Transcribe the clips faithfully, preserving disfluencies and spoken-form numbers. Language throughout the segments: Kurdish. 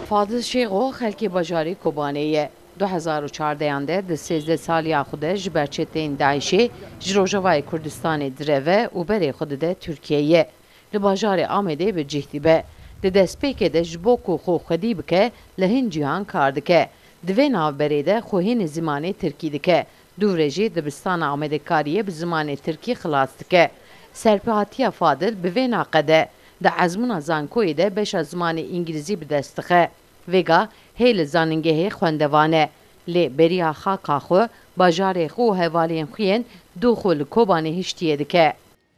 Fadil Şêxo xelkê bajarê Kobanê ye. Du hezar û çardeyan de di sêzdeh saliya xwe de ji ber çeteyên DAIŞê ji Rojavayê Kurdistanê direve û berê xwe dide Tirkiyeyê. Li bajarê Amedê bi cih dibe. Di destpêkê de ji bo ku xwe xwedî bike, li hin cîhan kar dike. Di vê navberê de xwe hînî zimanê tirkî dike. Dûvre jî dibistana amêdekariyê bi zimanê tirkî xilas dike. Serpêhatiya Fadil bi vê naqede, di ezmûna zankoyê de beşa zimanê îngilîzî bi dest dixe. Vêga hê li zanîngehê xwendevan e. Lê beriya xaka xwe, bajarê xwe û hevalên xwe yên du xwe li Kobanê hiştiyê dike.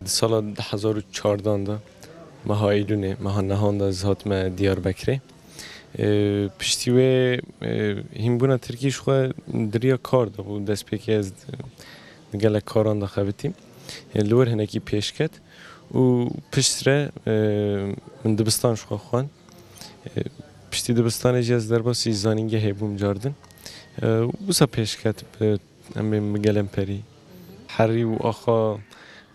Di sala du hezar û çardan de, meha Eylûnê, meha nehan de ez hatime Diyarbekirê. E, piştî wê, e, hînbûna tirkî ji xwe di riya kar de bû, destpêkê ez di, di gelek karan de xebitîm. E, li wir hinekî pêş ket û piştre, e, min dibistan ji xwe xwend. E, piştî dibistanê jî ez derbasî zanîngehê bûm cardin. E, wisa pêş ket, e, em bên bi gelemperî. Herî û axa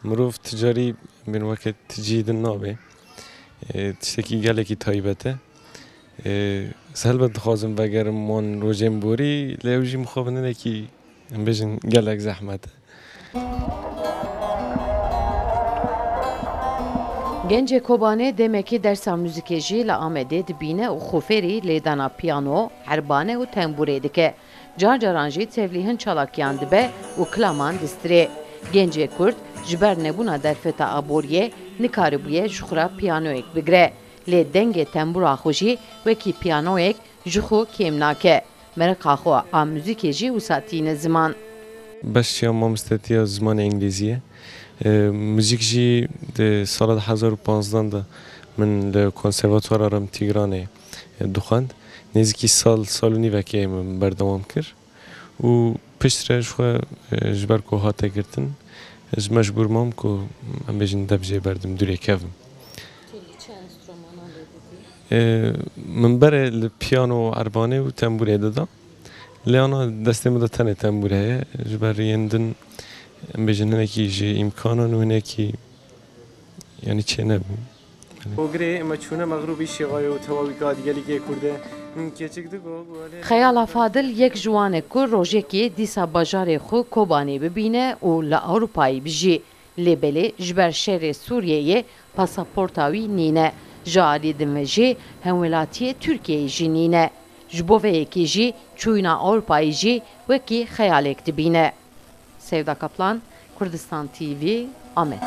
mirov ti carî em bên weke ti cihî din nabe. E, tiştekî gelekî taybet e. E, ez helbet dixwazim vegerim wan rojên borî, lê ew jî mixabin hinekî, em bêjin, gelek zehmet e. Gencê Kobanê demekî dersa muzîkê jî li Amedê dibîne û xwe fêrî lêdana piyano, erbane û tembûrê dike. Car caran jî tevlî hin çalakiyan dibe û kilaman distirê. Gencê Kurd ji ber nebûna derfeta aboriyê nikaribûye ji xwe re piyanoyek bigire. Lê dengê tembûra xwe jî wekî piyanoyek ji xwe kêm nake. Mereqa xwe a muzîkê jî wisa tîne ziman. Beşiya mamostetiya zimanê îngilîzî ye. E, muzîk jî di sala du hezar û panzdan de min li Konservatuara Rem Tîgranê, e, dixwend. Nêzîkî sal, sal û nîvekê min berdewam kir. Û piştre ji xwe, e, ji ber ku hate girtin, ez mecbûr mam ku, em bêjin, deb jê berdim, dûrê kevim. Tu li çi enstrûmanan lê didî? E, min berê li piyano, erbanê û tembûrê dida. Lê ana destê min de tenê tembûr heye. Ji ber yên din, em bêjin, hinekî ji îmkanan û hinekî, yanî, çênebû. Hogirê me çûne mexrûbî şêxayê û tewawîka digelîkê Kurde. Keçik digo guhelê. Xeyala Fadil yek ji wan e ku rojekê dîsa bajarê xwe Kobanê bibîne û li Ewropayê bijî. Lê belê ji ber şerê Sûriyeyê pasaporta wî nîne. Ji alî din ve jî hemwelatiyê Tirkiyeyê jî nîne. Ji bo vê yekê jî çûyîna Ewropayê jî wekî xeyalek dibîne. Sevda Kaplan, Kurdistan T V, Amed.